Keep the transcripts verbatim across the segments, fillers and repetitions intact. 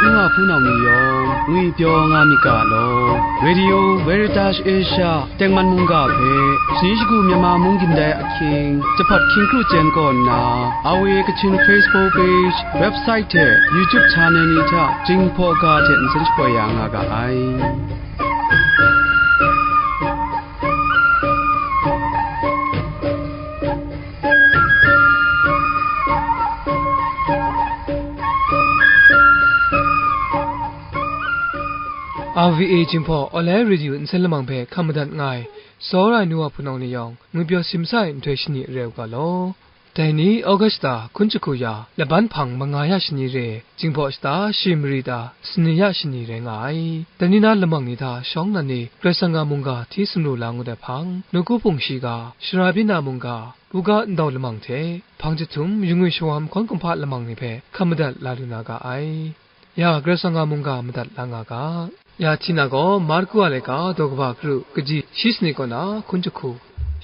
Nwa hpunau ni yawng ngwi pyaw nga myit ga law, Radio Veritas Asia tengman mungga hpe, shani shagu Myanmar mung gindai ahkying, jahpat hkying kru chyen kaw nna, R V A Kachin Facebook page, website hte YouTube channel ni hta Jinghpaw ga hte nsen shapoi ya nga ga ai. R V A Jinghpaw Online Radio nsen lamang hpe hkam madat nga ai, Sawrai nu wa hpunau ni yawng, ngwi pyaw simsa ai nhtoi shani re u ga law. Dai ni August da hkun jahku ya, laban hpang manga ya shani re, Jinghpaw shata shi mari da sani ya shani rai nga ai. Dai ni na lamang ni hta shawng nnan ni Karai Kasang a mungga hti sumru la ngut ai hpang, nawku hpung shiga, shara byin na mungga, buga ndau lamang hte, hpang jahtum, yu ngwi shawam hkawn kumhpa lamang ni hpe hkam madat la lu na ga ai. Ya Karai Kasang a mungga madat la nga ga. Ya Htina gaw Marku a laika daw kaba karu kaji shi sanit kaw na hkun jahku.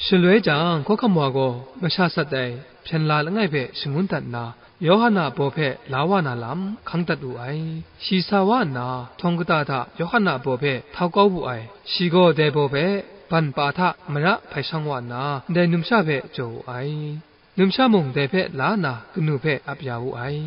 Shaloi jang, hkawhkam wa gaw masha sat ai hpyen la langai hpe shangun dat nna, Yawhan a baw hpe la wa na lam hkang dat wu ai. Shi sa wa nna, htawng kata hta Yawhan a baw hpe htau kau wu ai. Shi gaw dai baw hpe ban pa hta mara hpai shang wa nna, ndai numsha hpe jaw wu ai. Numsha mung dai hpe la nna kanu hpe ap ya wu ai.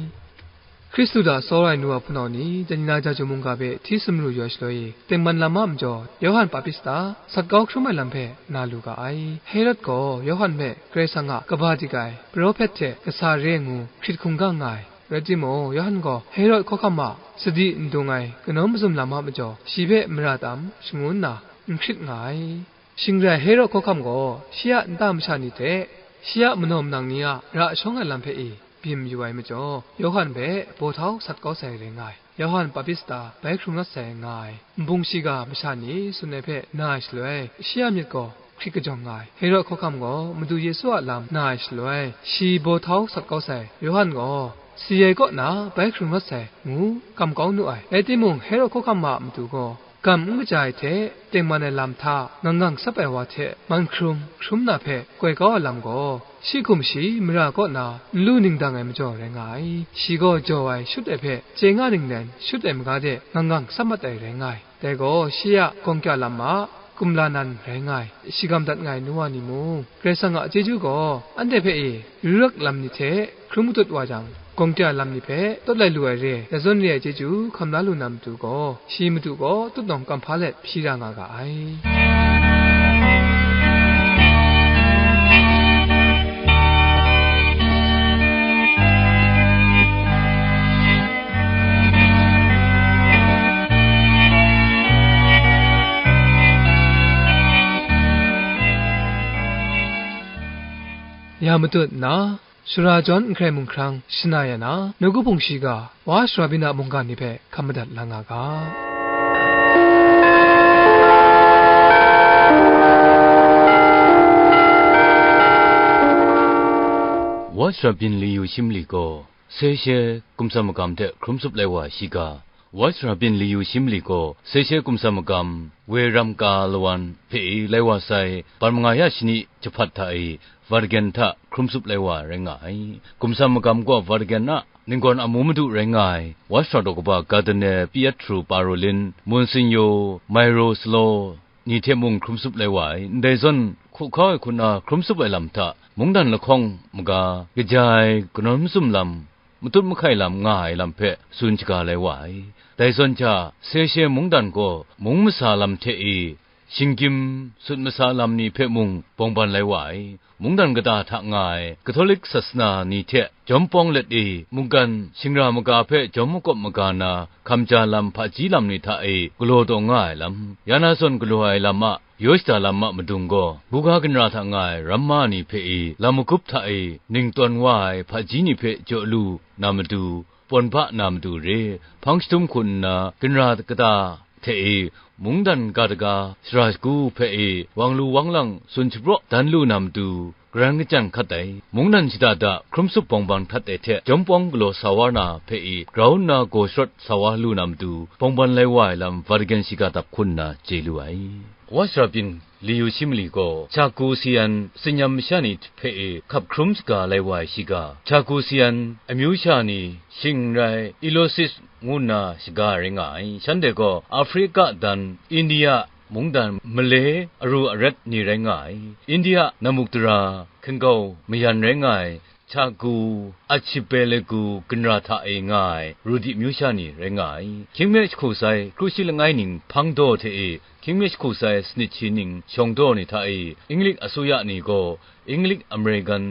Hkristu hta sawrai nu wa hpunau ni, dai ni na Jahtum mungga hpe hti sumru yaw shaloi, tengman lam a majaw, Yawhan Papista sat kau hkrum ai lam hpe na lu ga ai. Herod gaw Yawhan hpe Karai Kasang a kaba dik ai, Prophet hte kasa re ngu hkrit hkungga nga ai. Rai timung, Yawhan gaw Herod hkawhkam a sadi n dung ai kanawn mazum lam a majaw, shi hpe mara tam shangun nna n hkrit nga ai. Shing rai Herod hkawhkam gaw shi a nta masha ni hte, shi a manaw manang ni a ra shawng ai lam hpe e byin mayu ai majaw, Yawhan hpe baw htau sat kau sai rai nga ai. Yawhan Papista bai hkrung rawt sai nga ai nbung shiga masha ni tsun ai hpe na ai shaloi, shi a myit gaw hkrit kajawng nga ai. Herod hkawhkam gaw Madu Yesu a lam na ai shaloi, shi baw htau sat kau sai Yawhan gaw, si ai kaw na bai hkrung rawt sai, ngu kam kau nu ai. Rai timung, Herod hkawhkam a matu gaw, gam n kaja ai hte, tengman ai lam hta ngang ngang sap ai wa hte man hkrum, hkrum na hpe koi kau ai lam gaw, shi hkum shi mara kaw na n lu ning dang ai majaw rai nga ai. Shi gaw jaw ai shut ai hpe chye nga ning len shut ai maga de ngang ngang sap mat ai rai nga ai. Dai gaw shi a gawng kya lam a kumla nan rai nga ai. Shagam dat nga ai nu wa ni mung, Karai Kasang a chyeju gaw anhte hpe e ru rak lam ni hte hkrum katut wa jang, gawng kya lam ni hpe tawt lai lu ai re, dai zawn re ai chyeju hkam la lu na matu gaw, shi madu gaw tutnawng kam hpa let hpyi ra nga ga ai. Ya matut nna, Sara jawn n hkrai mung hkrang shana ya na, nawku hpung shiga, wa sara byin a mungga ni hpe hkam madat la nga ga. Wa sara byin liyu shi mali gaw, Seshe kumsa magam hte hkrum tsup lai wa shiga, Wa sara byin liyu shi mali gaw, Seshe kumsa magam, Woi ram ka lawan hpe e lai wa sai, ban manga ya shani jahpat hta e, Vatican hta hkrum tsup lai wa rai nga ai. Kumsa magam gaw Vatican a ninggawn amu madu rai nga ai, Wa sara daw kaba Cardinal Pietro Parolin, Monsignor Mairo Salo ni hte mung hkrum tsup lai wa ai. Ndai zawn, hku hkau ai hku na hkrum tsup ai lam hta, mungdan lahkawng maga, kaja ai kanawn mazum lam, matut mahkai lam nga ai lam hpe tsun shaga lai wa ai. Dai zawn hta, Seshe mungdan gaw mung masa lam hte e, shinggyim sut masa lam ni hpe mung bawngban lai wa ai. Mungdan kata hta nga ai Catholic sasana ni hte jawm pawng let e, mungkan shingra maga hpe jawm makawp maga na, hkamja lam hpaji lam ni hta e galaw taw nga ai lam, ya na zawn galaw ai lam a yaw shada lam a madung gaw, buga ginra hta nga ai ramma ni hpe e, lam magup hta e ning tawn wa ai hpaji ni hpe jaw lu na matu, pawn ba na matu re, hpang jahtum hku nna ginra kata hte e, mungdan ga daga, sara shagu hpe e, wang lu wang lang tsun shapraw dan lu na matu, karan kachyan hkat ai. Mungdan shada da hkrum tsup bawngban htat ai hte, jawm pawng galaw sa wa na hpe e, grau nna gaw sharawt sa wa lu na matu, bawngban lai wa ai lam Vatican shiga dap hku nna chye lu ai. Wa sara byin liyu shi mali gaw, Chaku Sian tsinyam masha ni hpe e hkap hkrum saga lai wa ai shiga, Chaku Sian amyu sha ni, shing n rai Elosis ngu nna shaga rai nga ai. Shanhte gaw Afrika dan, India mungdan, Malay aru aret ni rai nga ai. India namuk dara hkingkau mayan rai nga ai, Chagu Archipelago ginra hta e nga ai Rudi amyu sha ni rai nga ai. Hkying me jahku sai kru shi langai ning hpang daw hte e, hkying me jahku sai sanit shi ning shawng daw ni hta e, Inglik asuya ni gaw Inglik American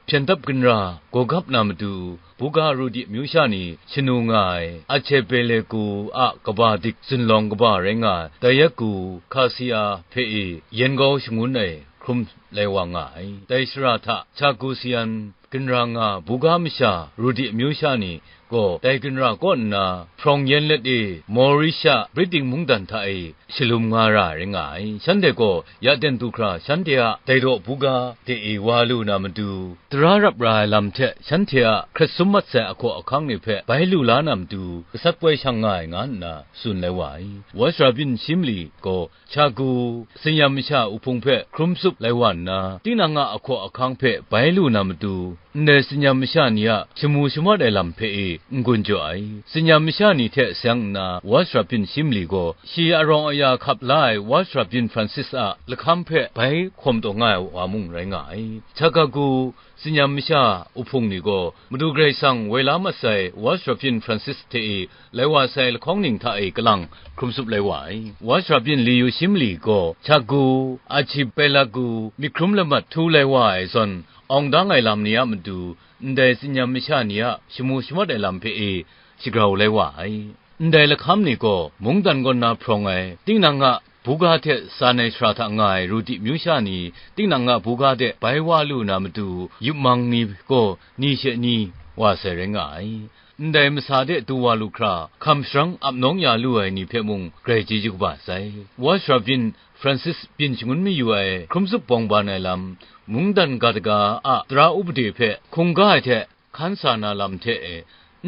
hpyen dap ginra gawgap na matu, buga Rudi amyu sha ni shanu nga ai Archipelago a kaba dik zunlawng kaba rai nga ai Dayaku Kasia hpe e, Yengau shangun e hkrum lai wa nga ai. Dai shara hta Chagu Sian ginra nga buga masha Rudi amyu sha ni gaw dai ginra kaw nna, hprawng yen let e Mauritius, Britain mungdan hta e shalum nga ra rai nga ai. Shanhte gaw ya ten du hkra, shanhte a dai daw buga de e wa lu na matu, tara rap ra ai lam hte shanhte a hkret sum mat sai ahkaw ahkang ni hpe bai lu la na matu, gasat poi shang nga ai, nga nna tsun lai wa ai. Washra byin shi mali gaw Chagu, Sinyam masha uhpung hpe hkrum tsup lai wa nna, tinang a ahkaw ahkang hpe bai lu na matu, ndai Sinyam masha ni a shamu shamat ai lam hpe e n-gun jaw ai. Sinyam masha ni hte seng nna, Washra byin shi mali gaw, shi arawng aya hkap la ai Washra byin Francis a lahkam hpe bai hkawm taw nga ai wa mung rai nga ai. Chagu, Sinyam masha uhpung ni gaw, Madu Karai Kasang woi la mat sai Washra byin Francis hte e, lai wa sai lahkawng ning hta e kalang hkrum tsup lai wa ai. Washra byin Liyu shi mali gaw, Chagu Archipelago myit hkrum lamat htu lai wa ai zawn, awng dang ai lam ni a matu, ndai Sinyam masha ni a shamu shamat ai lam hpe e shagrau lai wa ai. Ndai lahkam ni gaw mungdan kaw na hprawng ai, tinang a buga hte san ai shara hta nga ai Rudi amyu sha ni, tinang a buga de bai wa lu na matu, yupmang ni gaw ni she ni wa sai rai nga ai. Ndai masa de du wa lu hkra, hkam sharang ap nawng ya lu ai ni hpe mung grai chyeju kaba sai. Washra byin Francis byin shangun mayu ai hkrum tsup bawng ban ai lam, mungdan ga daga a tara upade hpe hkungga ai hte hkan sa na lam hte e,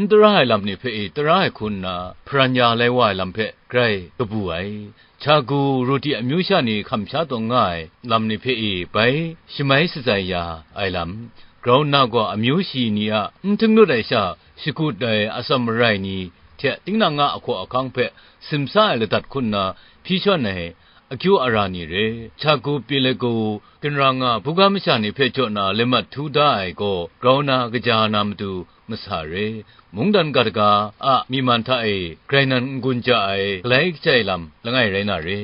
n tara ai lam ni hpe e tara ai hku nna, hparan ya lai wa ai lam hpe grai kabu ai. Chagu Rudi amyu sha ni hkam sha taw nga ai lam ni hpe e bai shamai shatsai ya ai lam, grau nna gaw amyu shi ni a n htinglut ai sha shagut ai atsam marai ni hte tinang a ahkaw ahkang hpe simsa ai ladat hku nna hpyi shawn ai akyu ara ni re, Chagu Pelago ginra nga buga masha ni hpe jaw na lamat htu da ai gaw, grau na kaja na matu masa re, mungdan ga daga a myi man hta e grai nan n-gun ja ai galai kachai lam langai rai na re.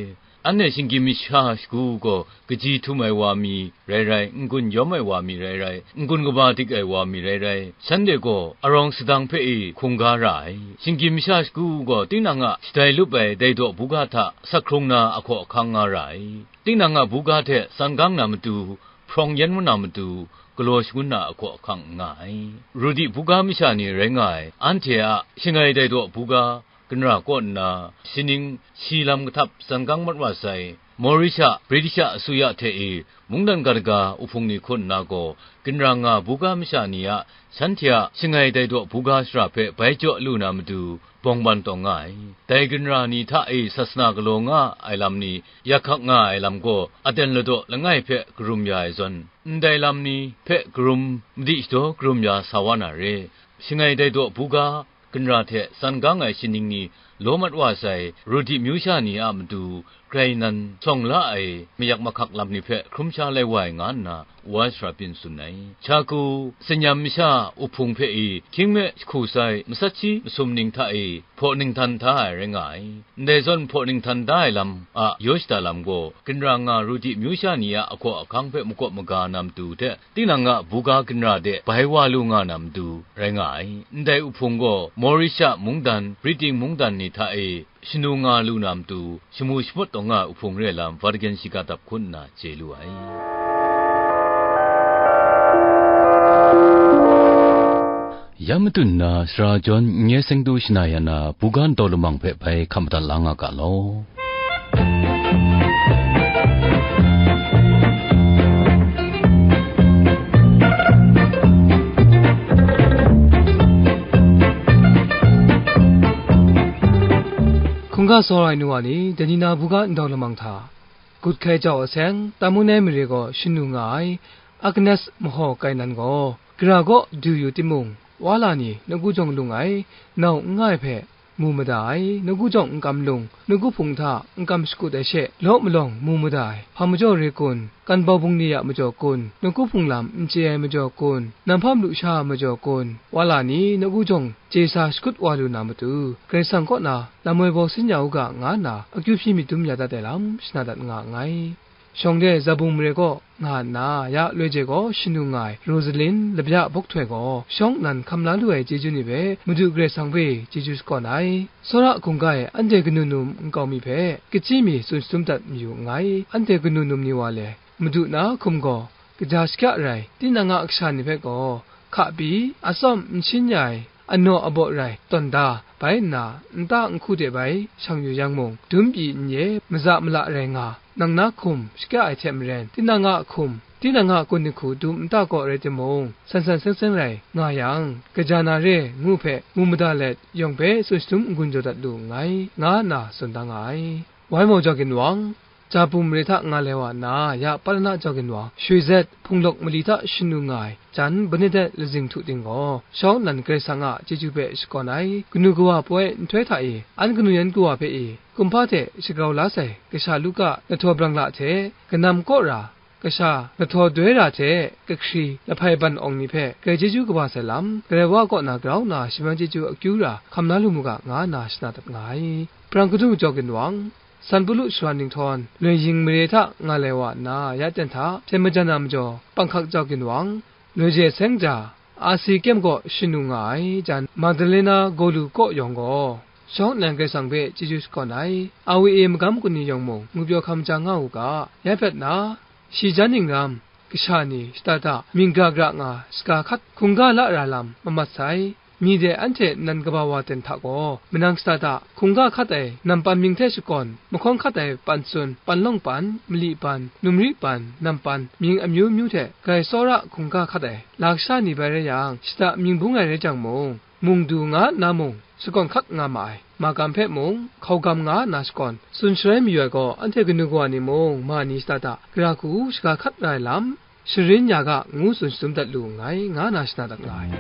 Anhte shinggyim masha shagu gaw kaji htum ai wa mi rai rai, n-gun yawm ai wa mi rai rai, n-gun kaba dik ai wa mi rai rai, shanhte gaw arawng sadang hpe e hkungga ra ai. Shinggyim masha shagu gaw tinang a shadai lup ai dai daw buga hta sak hkrung na ahkaw ahkang nga ra ai. Tinang a buga hte san gang na matu, hprawng yan wa na matu, galaw shangun na ahkaw ahkang n nga ai. Rudi buga masha ni rai nga ai, anhte a shangai dai daw buga ginra kaw nna, shaning shi lam kahtap san gang mat wa sai, Mauritius, British asuya hte e, mungdan ga daga uhpung ni hku nna gaw, ginra nga buga masha ni a, shanhte a shangai dai daw buga shara hpe bai jaw lu na matu, bawng ban taw nga ai. Dai ginra ni hta e sasana galaw nga ai lam ni, yak hkak nga ai lam gaw, aten ladaw langai hpe karum ya ai zawn, ndai lam ni hpe karum, madi shadaw karum ya sa wa na re. Shangai dai daw buga ginra hte san gang ai shaning ni law mat wa sai, Rudi amyu sha ni a matu, grai nan sawng la ai mayak mahkak lam ni hpe hkrum sha lai wa ai, nga nna wa sara byin tsun ai. Chagu, Sanyam masha uhpung hpe e, hkying me jahku sai, matsat shi masum ning hta e, hpaw ninghtan da ai rai nga ai. Ndai zawn hpaw ninghtan da ai lam a yaw shada lam gaw, ginra nga Rudi amyu sha ni a ahkaw ahkang hpe makawp maga na matu hte, tinang a buga ginra de bai wa lu nga na matu rai nga ai. Ndai uhpung gaw Mauritius mungdan, Britain mungdan ni hta e shanu nga lu na matu, shamu shamawt taw nga ai uhpung re ai lam Vatican shiga dap hku nna chye lu ai. Ya matut nna, sara jawn n-, nye seng du shana ya na, buga ndaw lamang hpe bai hkam madat la nga ga law. Hkungga tsawra ai nu wa ni, dai ni na buga ndau lamang hta, gut hkai jau a seng, Tamunai mare gaw shanu nga ai, Agnes mahaw kai nan gaw, gara kaw du yu timung, wa la ni nagu jawng lung ai, nau n nga ai hpe, mu mada ai, nawku jawng n kam lung, nawku hpung hta n kam shakut ai she, law malawng mu mada ai, hpa majaw re kun, kan bau bungli a majaw kun, nawku hpung lam n chye ai majaw kun, namhpa malu sha a majaw kun, wa la ni nawku jawng chye sa shakut wa lu na matu, Karai Kasang kaw na lam woi bau sin ya u ga, nga nna akyu hpyi myit dum ya dat ai lam shana dat nga nngai. Shawng de Zabung mare kaw nga nna, ya loi je gaw shanu nga ai Rosalin labya bawk htoi gaw, shawng nnan hkam la lu ai chyeju ni hpe Madu Karai Kasang hpe chyeju shakawn ai. Tsawra hkungga e anhte kanu num nkau mi hpe, kachyi mi tsun shadum dat mayu nngai. Anhte kanu num ni wa le, Madu na hkum gaw, kaja shakya rai, tinang a kasha ni hpe gaw, hka pyi, atsawm n shin ya ai, anaw abaw rai tawn da, bai nna, nta nhku de bai shang yu yang mung, dum pyi n ye, maza mala rai nga, nang na hkum shakya ai hte maren, tinang a hkum, tinang a kun ni hku dum nta kaw rai timung, san san seng seng rai nga yang, kaja na re ngu hpe mu mada let, yawng hpe tsun shadum n-gun jaw dat lu nngai, nga nna tsun da nga ai. Wai mau jau ginwang, Japum mare hta nga lai wa nna, ya Palana jau ginwang, Shwi Zet, Hpung Lawk mali hta shanu nga ai, jan Bernadette lazing htu ting gaw, shawng nnan Karai Kasang a chyeju hpe shakawn ai, kanu kawa poi nhtoi hta e, an kanu yan kawa hpe e, kumhpa hte shagrau la sai, kasha Luka lahtaw brang la hte, kanam kaw ra, kasha lahtaw doi ra hte, kahkri lahpai ban awng ni hpe, grai chyeju kaba sai lam, Karai Wa kaw na grau nna, shabang chyeju akyu ra hkam na lu mu ga, nga nna shana dat nga ai. Brang kadung jau ginwang, San Pawlu shara ninghtawn, loi ying mare hta nga lai wa nna, ya ten hta, hpyen majan na majaw, panghkak jau ginwang, loi je seng ja, Asi kyem kaw shanu nga ai, jan Magdalena gaw lu kaw yawng gaw, shawng nnan Karai Kasang hpe chyeju shakawn ai, a we e magam kun ni yawng mung, ngwipyaw hkam ja nga u ga, ya pet na, shi jan ning ram, kasha ni shada da mying gara gara nga, shaga hkat hkungga la ra lam mamat sai. Mi de anhte nnan kaba wa ten hta gaw, manang shada da hkungga hkat ai nampan mying hte shakawn, mahkawn hkat ai pan tsun, panlawng pan, mali pan, numri pan, nampan, mying amyu myu hte grai tsawra hkungga hkat ai, lasha ni bai rai yang, shada mying bung ai rai jang mung, mung du nga nna mung, shakawn hkat nga ma ai, magam hpe mung, hkaugam nga nna shakawn, tsun sharai mayu ai gaw, anhte kanu kawa ni mung, ma ni shada da, gara hku shaga hkat ra ai lam, sharin ya ga, ngu tsun shadum dat lu nngai, nga na shana dat nga ai.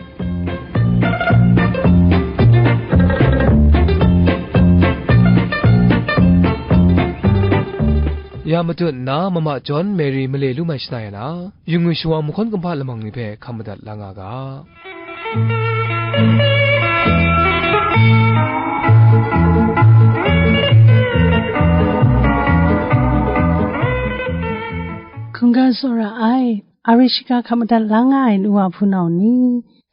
Ya matut nna, mama John Mary male lu mai shana ya na, yu ngwi shawa mahkawn kumhpa lamang ni hpe hkam madat la nga ga. Hkungga tsawra ai, a rai shiga hkam madat la nga ai nu wa hpunau ni,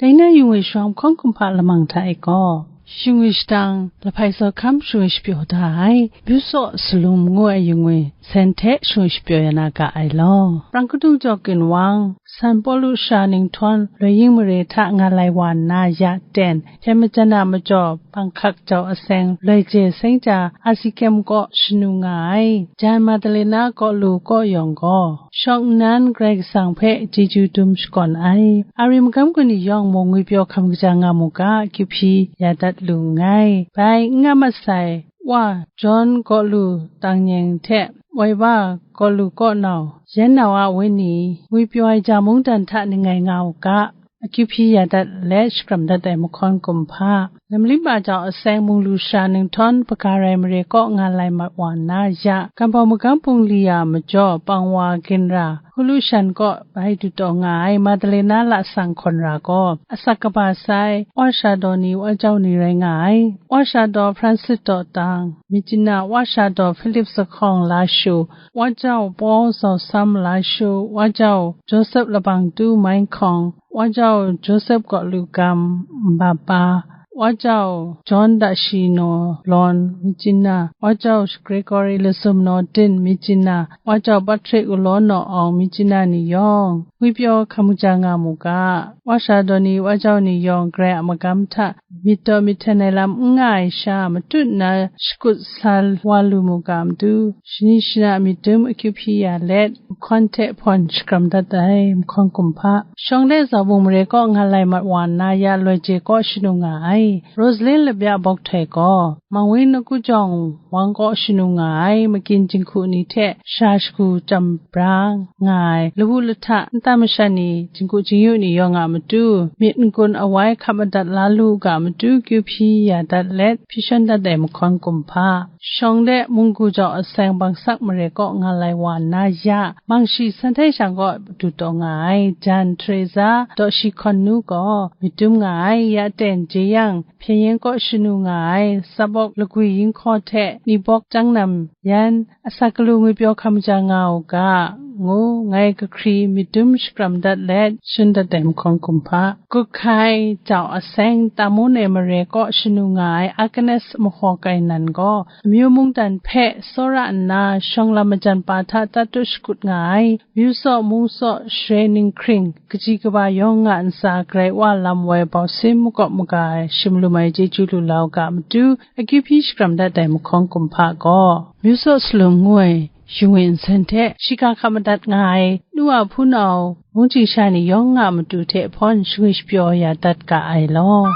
dai na yu ngwi shawa mahkawn kumhpa lamang hta e gaw, yu ngwi shadang, lahpai zaw hkam yu ngwi shapyaw da ai, byu tsaw salum ngu ai yu ngwi sen hte yu ngwi shapyaw ya na ga ai law. Brang kadung jau ginwang, San Pawlu shara ninghtawn, loi ying mare hta nga lai wa nna ya ten, hpyen majan na majaw, panghkak jau aseng, loi je seng ja, Asi kyem kaw shanu nga ai, jan Magdalena gaw lu kaw yawng gaw, shawng nnan Karai Kasang hpe chyeju dum shakawn ai, a rai magam kun ni yawng mung ngwipyaw hkam kaja nga mu ga, akyu hpyi ya dat lu nngai. Bai n nga mat sai, Wa John gaw lu tang nyeng hte, woi wa gaw lu kaw nau, yan nau a wenyi, ngwipyaw ai ja mungdan hta ning ngai nga u ga, akyu hpyi ya dat let shakram dat ai mahkawn kumhpa, lam limba jau aseng mung lu shara ninghtawn, Hpaga rai mare kaw nga lai mat wa nna ya, Kambau magam bungli a majaw, pang wa ginra, hku lu shan kaw bai du taw nga ai Madalena lasang hkawn ra gaw, asak kaba sai, wa sha daw ni, wa jau ni rai nga ai. Wa sha daw Francis Dawtang, Myitkyina, wa sha daw Philip Zahkawng Lashu, wa jau Paul Zausam Lashu, wa jau Joseph Labangtu Mainhkawng, wa jau Joseph Gawlu Gam Mbapa, wa jau John Dashino Lawn, Myitkyina, wa jau Gregory Lazum Nawdin, Myitkyina, wa jau Patrick Ulaw Naw Awng, Myitkyina ni yawng, ngwipyaw hkam kaja nga mu ga, wa sha daw ni, wa jau ni yawng, Karai a magam hta myit daw myit hten ai lam n nga ai sha, matut nna shakut sa wa lu mu ga, Madu, shani shana myit dum akyu hpyi ya let, mahkawn hte hpawn shakram dat ai, mahkawn kumhpa, shawng de zaw bung mare kaw nga lai mat wa nna, ya loi je kaw shanu nga ai. Rosalyn Labya Bok Htoi gaw, Mangwin Aku Jawng Wang kaw shanu nga ai makyin jinghku ni hte sha shagu chyam bra nga ai lawu lahta nta masha ni, jinghku jingyu ni yawng a matu, myit n-gun awai hkap madat la lu u ga matu kyu hpyi ya dat let, hpyi shawn dat ai mahkawn kumhpa, shawng de munggu jau aseng bangsak mare kaw nga lai wa nna ya, Mangshi San Htai Shang kaw du taw nga ai Jan Teresa Dawshi Hkawn Nu gaw myit dum nga ai, ya ten Jeyang Hpyen Yen kaw shanu nga ai Sabawk Lagwi Yinghkaw hte Nibawk Chyang Nam Yan, Asa Kalu Ngwi Pyaw Hkam Maja Nga U Ga, ngu ngai kahkri myit dum shakram dat let shun dat ai mahkawn kumhpa, Gukhai Jau Aseng Tamun e mare kaw shanu nga ai Agnes Mahaw Kai Nan gaw, amyu mungdan hpe tsawra nna shawng lam majan pa hta tatut shakut nga ai, Myu Saw Mung Saw Share Ninghkring kaji kaba yawng nga ntsa, Karai Wa lam woi bausin makawp maga ai shim lum ai chyeju lu la u ga matu, akyu hpyi shakram dat ai mahkawn kumhpa gaw, Myu Saw Salum ngu ai yu ngwi nsen hte shiga hkap madat nga ai nu a hpunau mungchying sha ni yawng nga matu hte hpawn shangwi shapyaw ya dat ga ai law.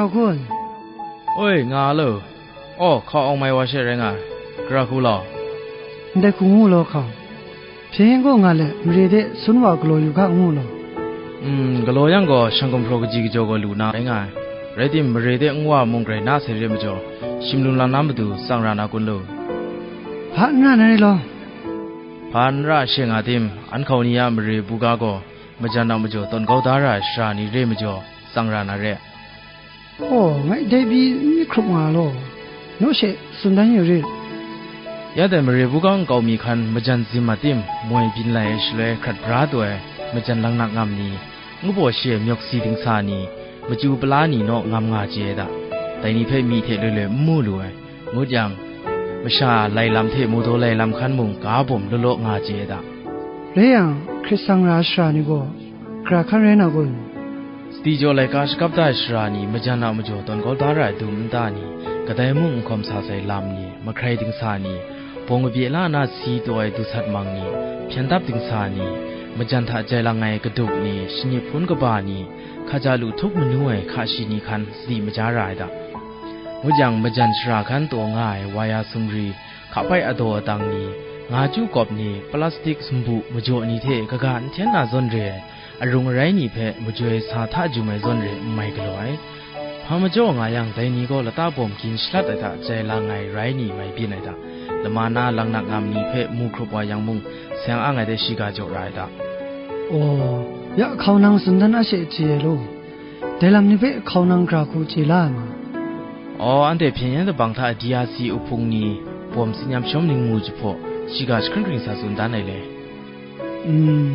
Hkun. Oi, nga lo. Aw, hkau awng mai wa she rai nga ai. Gara hku law. Ndai hku ngu law hkau. Hpyen yen gaw nga let, mare de sun wa galaw yu ga ngu law. Mm, galaw yang gaw, shang gumhpraw kaji kajaw gaw lu na rai nga ai. Rai tim, mare de nwa mung grai na sai re majaw, shimlum lam na matu tsang ra na kun lu? Hpa n ra na re law. Hpa n ra she nga tim, an hkau ni a mare buga gaw, majan a majaw tawn kau da ra ai shara ni re majaw, tsang ra na re. Aw, ngai dai pyi n myit hkrup nga law, naw she tsun dan yu rit. Ya dai mare buga nkau mi hkan majan zim a tim, moi byin lai ai shaloi hkrat bra taw ai majan langnak ngam ni, ngu baw shi ai myawk si dingsa ni, machyu pala ni naw ngam nga chye ai da. Dai ni hpe myi hte loi loi n mu lu ai, ngut yang, masha lai lam hte mawdaw lai lam hkan mung ga bawm law law nga chye ai da. Rai yang, hkrit sang ra ai shara ni gaw, gara hkan rai na kun? Sadi jaw laika shakap da ai shara ni majan a majaw tawn kau da ra ai dum nta ni, kadai mung n hkawm sa sai lam ni, mahkrai dingsa ni, bawng kabye la na si taw ai dusat mang ni, hpyen dap dingsa ni, majan hta jai lang ai kaduk ni, shanyi hpun kaba ni, hkaja lu htup manu ai hka shi ni hkan sadi maja ra ai da. Ngut yang, majan shara hkan taw nga ai waya sumri, hkapai adaw adang ni, nga chyu kawp ni, plastik sumbu majaw ni hte kaga n hten na zawn re ai, arung arai ni hpe majoi sa hta jum ai zawn re n mai galaw ai. Hpa majaw nga yang, dai ni gaw lata bawm gin shalat ai hta jai lang ai rai ni mai byin ai da. Lama na langnak ngam ni hpe mu hkrup wa yang mung, seng ang ai de shiga jaw ra ai da. Aw, ya hkau nang tsun dan a she chye ai law. Dai lam ni hpe hkau nang gara hku chye la ai ma? Aw, anhte hpyen yen dabang hta D R C uhpung ni bawm tsin yam shawm ningmu jahpaw, shiga jahkring hkring sa tsun dan ai le. Mm,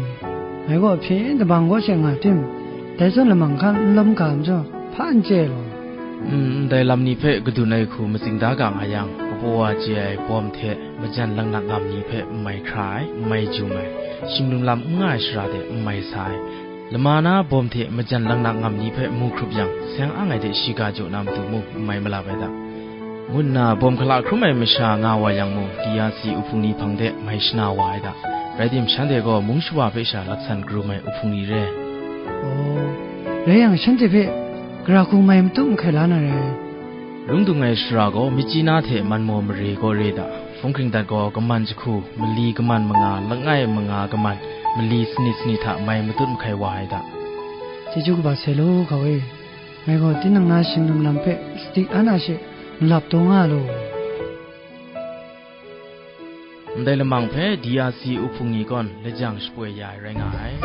ngai gaw hpyen yen dabang kaw she nga tim, dai zawn lamang hkan n lawm ga majaw, hpa n chye law. Mm, ndai lam ni hpe kadun ai hku matsing da ga nga yang, kabaw wa chye ai bawm hte majan langnak ngam ni hpe n mai hkra ai, n mai jum ai, shimlum lam n nga ai shara de n mai sa ai, lama na bawm hte majan langnak ngam ni hpe mu hkrup yang, seng ang ai de shiga jaw na matu mung n mai malap ai da. Ngu nna bawm hkala hkrum ai masha nga wa yang mung, D R C uhpung ni hpang de mai shana wa ai da. Rai tim, shanhte gaw mung shawa hpe sha laksan karum ai uhpung ni re. Aw, rai yang, shanhte hpe gara hku mai matut mahkai la na re. Lung dung ai shara gaw, myit chyi na hte man maw mare gaw re da. Hpung hkring dat gaw, kaman jahku, mali kaman manga, langai manga kaman, mali sanit sanit hta mai matut mahkai wa ai da. Chyeju kaba sai law, hkau e. Ngai gaw tinang na shimlum lam hpe sadi an a she malap taw nga law. Ndai lamang hpe D R C uhpung ni gawn lajang shapoi ya ai rai nga ai.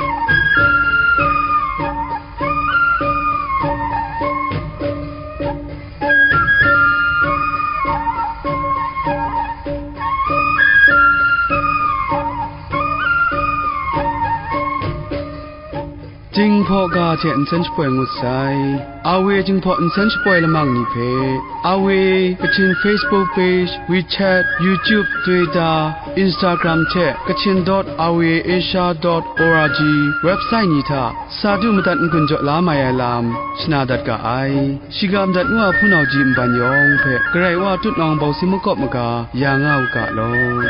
Jinghpaw ga hte nsen shapoi ngut sai. A W Jinghpaw nsen shapoi lamang ni hpe, A W Kachin Facebook page, WeChat, YouTube, Twitter, Instagram hte Kachin dot R V A Asia dot O R G website ni hta sa du madat n-gun jaw la mai ai lam shana dat ga ai. Shiga madat ngu a hpunau ji nban yawng hpe Karai Wa tutnawng bawsi makawp maga ya nga u ga law.